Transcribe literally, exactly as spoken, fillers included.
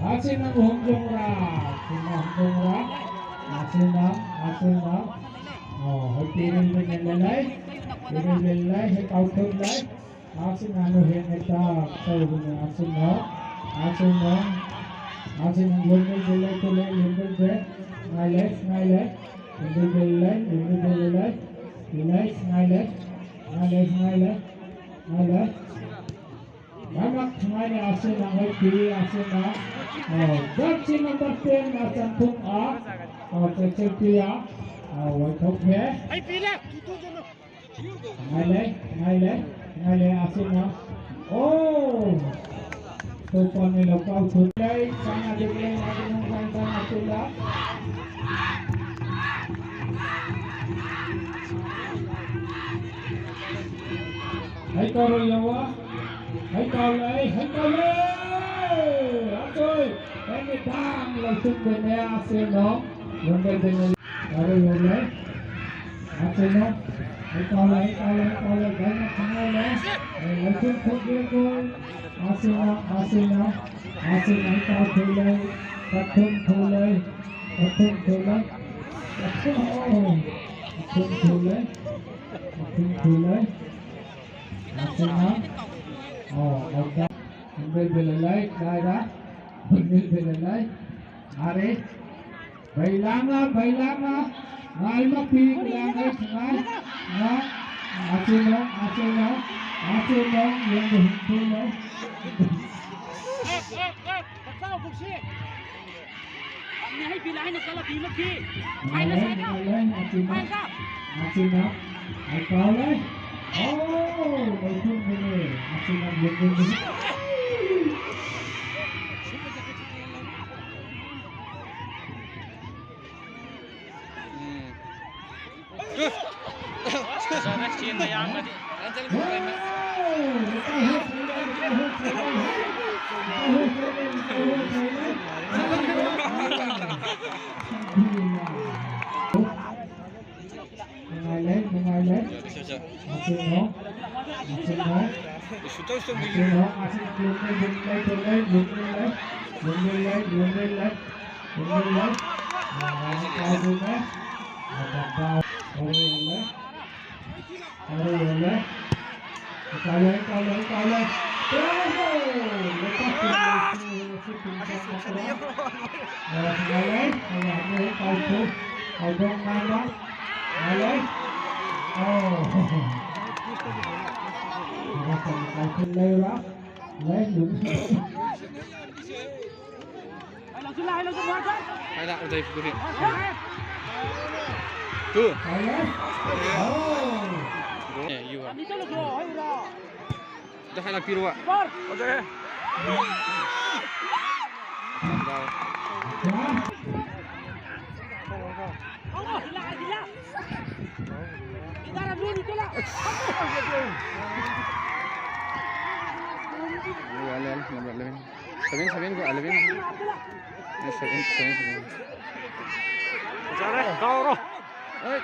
Asin nang hong jong ra, asin nang hong jong ra, asin nang, asin nang. Oh, hoi piril ben lelai, piril ben lelai, hei kau thun lai. Asin nang hoi heng eta, kau hoi asin nang, asin nang. Asin nang lungmil ben lelai, lungmil ben lelai, ngai lei, ngai lei. Lungmil ben lelai, lungmil ben lelai, lelai, ngai lei, ngai lei, ngai lei, ngai lei. Mamak ngai le asin nang, hoi pi asin nang. Oh, jersey number ten, asin thung a. Oh, jersey pi a. Oh, wai thok he. Ngai le, ngai le, ngai le asin nang. Oh. Topan ni lo kau thun lei, sana de lei, sana de lei, sana de lei. Hai kau ro yawa. Hai kau lei, hai kau lei. Atoi, hai me dang lei suk de ne asin nang. Lungmil ben lei. Kau ro yawa lei. Asin nang. Hai kau lei, hai kau lei, hai kau lei. Gai na khangai lei. Eh, lei suk de ko. Asin nang, asin nang. Asin nang kau thun lei. Kau thun thun lei. Kau thun thun lei. Kau thun, oh. Kau thun thun lei. Kau thun thun lei. Asin nang. Oh, okay. Lungmil ben lelai, lelai da. Lungmil ben lelai. Are. Bailanga, bailanga. Ngai mapi, bailanga, ngai. Ngai. Asin nang, asin nang. Asin nang, yang dihing tu nang. Ngai lei, ngai lei, asin nang. Asin nang. Hai kau lei. Oh, hai kau lei. Asin nang, yang dihing tu. Ngai lei, ngai lei. Asin nang. Asin nang. Asin nang, asin nang, lungmil lei, lungmil lei, lungmil lei, lungmil lei. Lungmil lei. Lungmil lei. Lungmil lei. Lungmil lei. Kau lei, kau lei, kau lei. Bravo! Lepas tu, lepas tu, lepas tu, lepas tu. Ngai lei, ngai lei, kau tu. Kau dong ngai lei. Ngai lei. Oh. Kau tu lei lah. Lei, lei. Hai la, udah ikut ni. Tu. Go. Eh, you are. Dah hai lak piru wa. Eleven, eleven, number eleven. Seven, seven ko, eleven. Yes, seven, seven, seven. Oi.